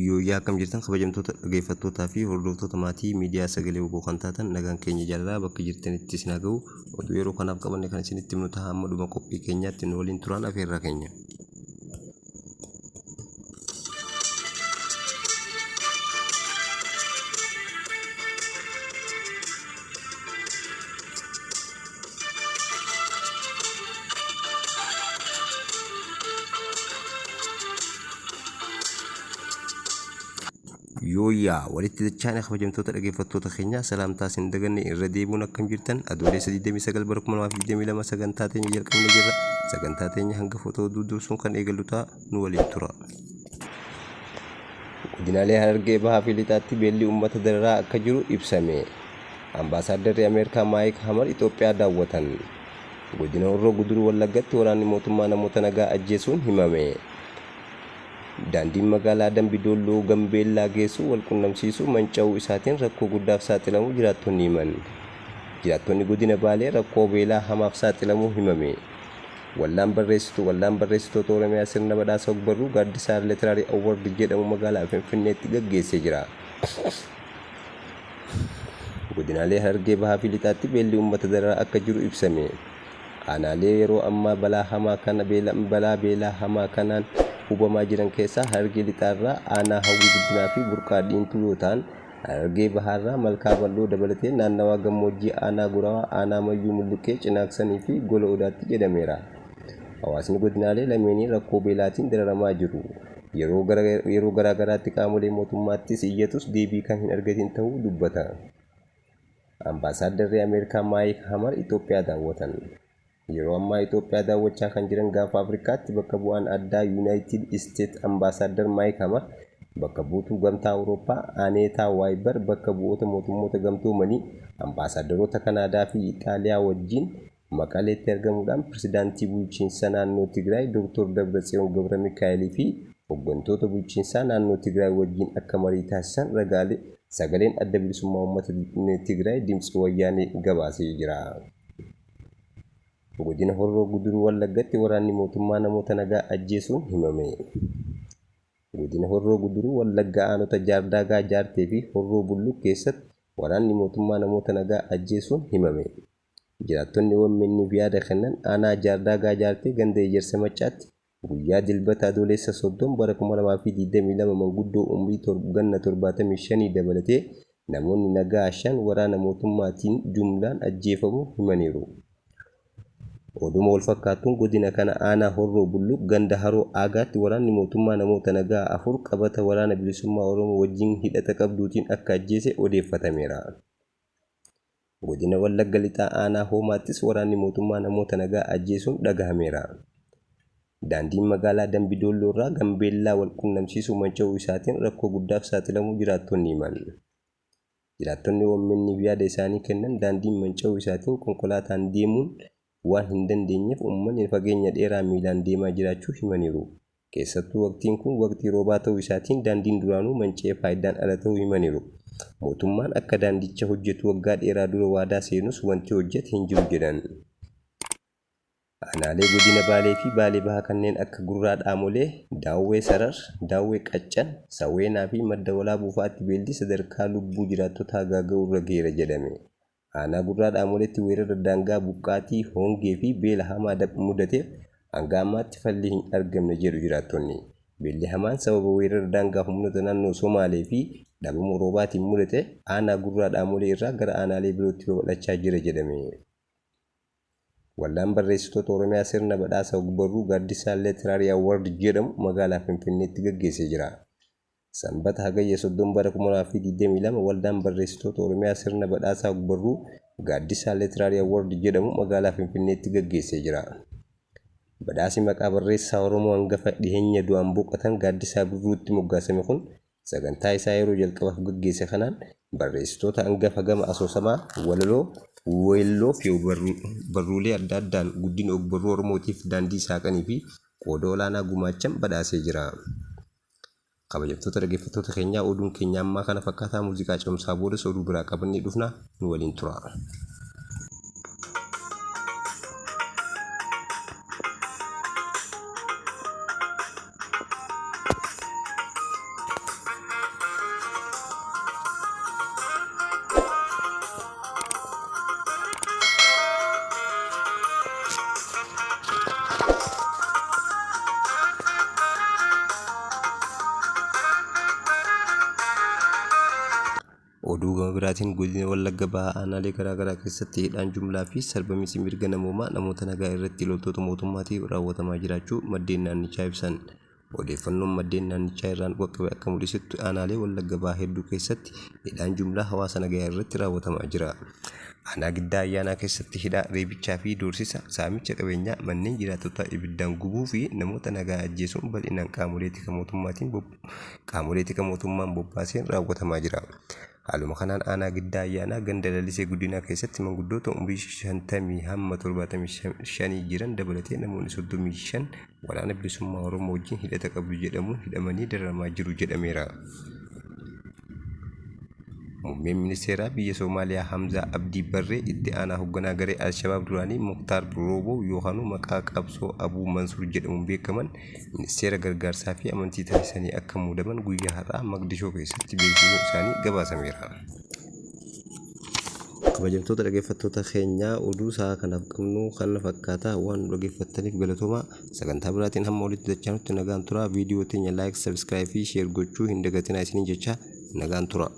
Yooyyaa akkam jirtan kabajamtoota dhaggeeffattootaa fi hordoftoota maatii miidiyaa sagalee wbo kan taatan nagaan keenya jaalalaa bakka jirtanitti isin haa gahu. Oduu yeroo kanaaf qabanne kan isinitti himnu taha amma dhuma qophii keenyaatti nu waliin turaan afeerraa keenya. Yooyyaa walitti dachaane kabajamtoota dhaggeeffattoota keenyaa salaamtaa isin daganne irra deebi'uun akkam jirtan Adoolessa 29 bara 2022 sagantaa teenya jalqabne jirra. Sagantaa teenya hanga footoo oduu dursuun kan eegallu ta'a nu waliin tura. Godinaalee Harargee Bahaa fi Lixaatti beelli uummata dararaa akka jiru ibsame. Ambaasaaddarri Ameerikaa Maayik Hamar Itoophiyaa daawwatan. Godina Horroo Guduruu Wallaggatti waraanni mootummaa namoota nagaa ajjeesuun himame. Daandiin magaalaa Dambi Doolloo Gambeellaa geessu walqunnamsiisu manca'uu isaatiin rakkoo guddaaf saaxilamuu jiraattonni himan. Jiraattonni Godina Baalee rakkoo beelaa hamaaf saaxilamuu himame. Waldaan Barreessituu Waldaan Barreessitoota Oromiyaa sirna badhaasa ogbarruu Gaaddisaa Literary Award jedhamu magaalaa Finfinneetti gaggeessee jira. Godinaalee Harargee Bahaa fi Lixaatti beelli uummata dararaa akka jiru ibsame. Aanaalee yeroo ammaa balaa hamaa kana balaa beelaa hamaa kanaan hubamaa jiran keessaa Harargee Lixaarraa aanaa Hawwii Guddinaa fi Burqaa Dhiintuu yoo ta'an, Harargee Bahaarraa Malkaa Bal'oo dabalatee naannawaa gammoojjii aanaa Gurawaa, aanaa Mayyuu Mulluqqee, Cinaaksanii fi Gola Odaatti jedhameera. Hawaasni godinaalee lameenii rakkoo beelaatiin dararamaa jiru. Yeroo yeroo garaagaraatti qaamolee mootummaattis iyyatus deebii kan hin argatin ta'uu dubbata. Ambaasaaddarri Ameerikaa Maayik Hamar Itoophiyaa daawwatan. Yeroo ammaa Itoophiyaa daawwachaa kan jiran Gaanfa Afrikaatti bakka bu'aan addaa Yuunaayitid Isteet Ambaasaaddar Maayik Hamar, bakka buutuu Gamtaa Awurooppaa Aneetaa Waayibar, bakka bu'oota Mootummoota Gamtoomanii, Ambaasaaddaroota Kanaadaa fi Ixaaliyaa wajjin Maqaleetti argamuudhaan Pirsidaantii Bulchiinsa Naannoo Tigraay Doktor Dabratsiyoon Gabramikaa'elii fi hoggantoota bulchiinsaa naannoo Tigraay wajjin akka marii taasisan ragaalee sagaleen Adda Bilisummaa Uummata Tigraay Dimtsi Wayyaanee gabaasee jira. Godina Horroo Guduruu Wallaggatti waraanni mootummaa namoota nagaa ajjeesuun himame. Godina Horroo Guduruu Wallaggaa aanota Jaardaagaa Jaartee fi Horroo Bulluq keessatti waraanni mootummaa namoota nagaa ajjeesuun himame. Jiraattonni OMN'f yaada kennan aanaa Jaardaagaa Jaartee ganda Ejersa Maccaatti guyyaa Dilbata Adoolessa 30 bara 2022 manguddoo umrii ganna 75 dabalatee namoonni nagaa 5 waraana mootummaatiin jumlaan ajjeefamuu himaniiru. Oduma walfakkaatuun godina kana aanaa Horroo Bulluq ganda Haroo Aagaatti waraanni mootummaa namoota nagaa 4 qabata Waraana Bilisummaa Oromoo wajjin hidhata qabduutiin akka ajjeese odeeffatameera. Godina Wallagga Lixaa aanaa Hoomaattis waraanni mootummaa namoota nagaa ajjeesuun dhagahameera. Daandiin magaalaa Dambi Doolloorraa Gambeellaa walqunnamsiisu manca'uu isaatiin rakkoo guddaaf saaxilamuu jiraattonni himan. Jiraattonni OMN'f yaada isaanii kennan daandiin manca'uu isaatiin konkolaataan deemuun waan hin dandeenyeef uummanni fageenya dheeraa miilaan deemaa jiraachuu himaniiru. Keessattuu waqtiin kun waqtii roobaa ta'uu isaatiin daandiin duraanuu manca'ee faayidaan ala ta'uu himaniiru. Mootummaan akka daandicha hojjetu waggaa dheeraa dura waadaa seenus wanti hojjete hin jiru jedhan. Aanaalee Godina Baalee fi Baalee Bahaa kanneen akka Gurraa Dhaamolee, Daawwee Sarar, Daawwee Qaccan, Saweenaa fi Madda Walaabuu fa'aatti beelli sadarkaa lubbuu jiraattotaa gaaga'uurra gaheera jedhame. Aanaa Gurraa Dhaamoleetti weerara daangaa, buqqaatii, hongee fi beela hamaa mudateef hanga ammaatti falli hin argamne jedhu jiraattonni. Beelli hamaan sababa weerara daangaa humnoota naannoo Somaalee fi dhabamuu roobaatiin mudate aanaa Gurraa Dhaamolee irraa gara aanaalee birootti babal'achaa jira jedhame. Waldaan Barreessitoota Oromiyaa sirna badhaasa ogbarruu Gaaddisaa Literary Award jedhamu magaalaa Finfinneetti gaggeessee jira. Sanbata Hagayya 30 bara 2022 Waldaan Barreessitoota Oromiyaa sirna badhaasaa ogbarruu Gaaddisaa Literary Award jedhamu magaalaa Finfinneetti gaggeessee jira. Badhaasi maqaa barreessaa Oromoo hangafa dhiheenya du'aan boqotan Gaaddisaa Birruutti moggaasame kun sagantaa isaa yeroo jalqabaaf gaggeesse kanaan barreessitoota angafa gama asoosamaa, walaloo, weelloo fi barruulee adda addaan guddina ogbarruu Oromootiif daandii saaqanii fi qooda olaanaa gumaachan badhaasee jira. Kabajamtoota dhaggeeffattoota keenyaa oduun keenya ammaa kana fakkaataa muuziqaa cimsaa boodas oduu biraa qabannee dhufna nu waliin tura. Oduu gama biraatiin godina Wallagga Bahaa aanaalee garaagaraa keessatti hidhaan jumlaa fi sarbamiinsi mirga namoomaa namoota nagaa irratti loltoota mootummaatiin raawwatamaa jiraachuu maddeen naannichaa ibsan. Odeeffannoon maddeen naannichaa irraan qaqqabe akka mul'isutti aanaalee Wallagga Bahaa hedduu keessatti hidhaan jumlaa hawaasa nagaa irratti raawwatamaa jira. Aanaa Giddaa Ayyaanaa keessatti hidhaa, reebichaa fi doorsisa, saamicha qabeenyaa, manneen jiraattotaa ibiddaan gubuu fi namoota nagaa ajjeesuun bal'inaan qaamolee tika mootummaatiin qaamolee tika mootummaan bobbaaseen raawwatamaa jira. Haaluma kanaan aanaa Giddaa Ayyaanaa ganda Lalisee Guddinaa keessatti manguddoota umurii 50 hamma 75 jiran dabalatee namoonni 35 Waraana Bilisummaa Oromoo wajjin hidhata qabdu jedhamuun hidhamanii dararamaa jiru jedhameera. Muummeen Ministeeraa biyya Soomaaliyaa Hamzaa Abdii Barree itti aanaa hogganaa garee Alshabaab duraanii Muktaar Roobow yookaanuu maqaa qabsoo Abuu Mansuur jedhamuun beekaman ministeera gargaarsaa fi amantii taasisanii akka muudaman guyyaa har'aa Maqdishoo keessatti beeksisuun isaanii gabaasameera. Kabajamtoota dhaggeeffattoota keenyaa, oduu sa'a kanaaf qabnu kana fakkaata. Waan nu dhaggeeffattaniif galatoomaa. Sagantaa biraatiin hamma walitti dachaanutti nagaan tura. Viidiyoo teenya like, subscribe fi share gochuu hin dagatinaa isiniin jecha nagaan tura.